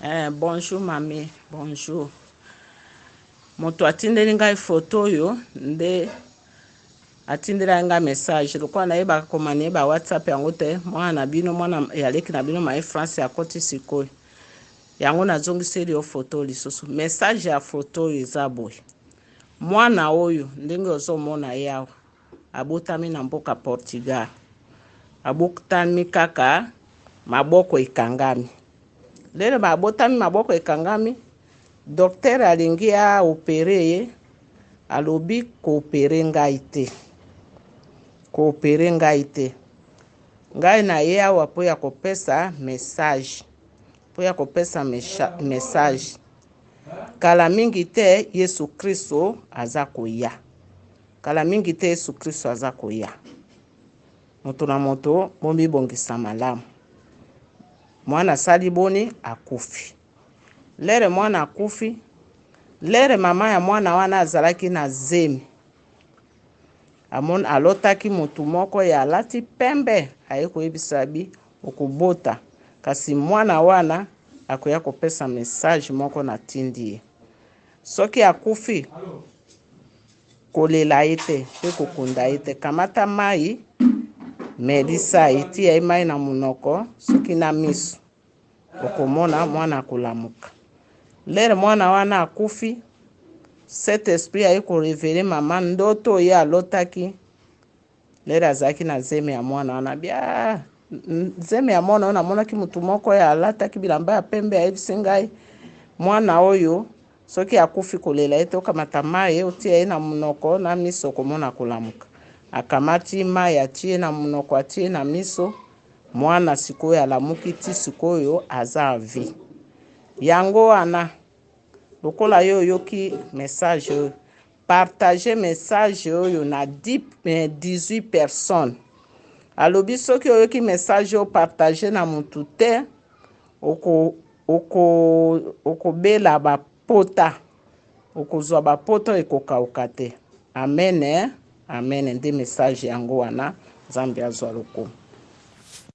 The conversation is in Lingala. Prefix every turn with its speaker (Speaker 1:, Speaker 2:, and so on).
Speaker 1: Bonjour mami, bonjour. Moto atindeli ngai foto oyo nde atindelaki ngai message lokola nayebaka komanie ba WhatsApp yango te. Mwana na bino, mwana ya leki na bino Maye France akoti sikoyo, yango nazongiseli yo foto lisusu. Message ya foto oyo eza boye: mwana oyo ndenge ozomona ye awa, abotami na mboka Portugal, abotami kaka maboko ekangami. Lelo babotami maboko ekangami, docteur alingi aopérer ye, alobi koopérer ngai te, koopérer ngai te. Ngai na ye awa mpo ya kopesa message, mpo ya kopesa message. Kala mingi te Yesu Kristo aza koya, kala mingi te Yesu Kristo aza koya. Moto na moto bomibongisa malamu. Mwana asali boni? Akufi. Lere mwana akufi, lere mama ya mwana wana azalaki na zemi, amon alotaki motu moko ya alati pembe aye koyebisa bi okobota, kasi mwana wana akoya kopesa message moko natindi ye. Soki akufi, kolela ye te mpe kokunda ye te. Kamata mai, melisa ye, tia ye mai na monoko soki na miso, okomona mwana akolamuka. Lere mwana wana akufi, Saint Esprit aye korévéler mama ndoto oyo alotaki lere azalaki na zemi ya mwana wana. Bia zemi ya mwana oyo, namonaki motu moko oyo alataki bilamba ya pembe, ayebisi ngai mwana oyo soki akufi, kolela ye te, okamata mai, otia ye na monoko na miso, okomona kolamuka. Akamati mai, atie na monoko, atie na miso, mwana sikoyo alamuki, ti sikoyo aza vie. Yango wana, lokola yo oyoki message oyo, partage message oyo na 10, 18 personnes. Alobi soki oyoki message oyo, partage na mutu te, okobela oko bapota, okozwa bapota ekokauka te. Amen, amen. Nde message yango wana. Nzambe azwa lokumu.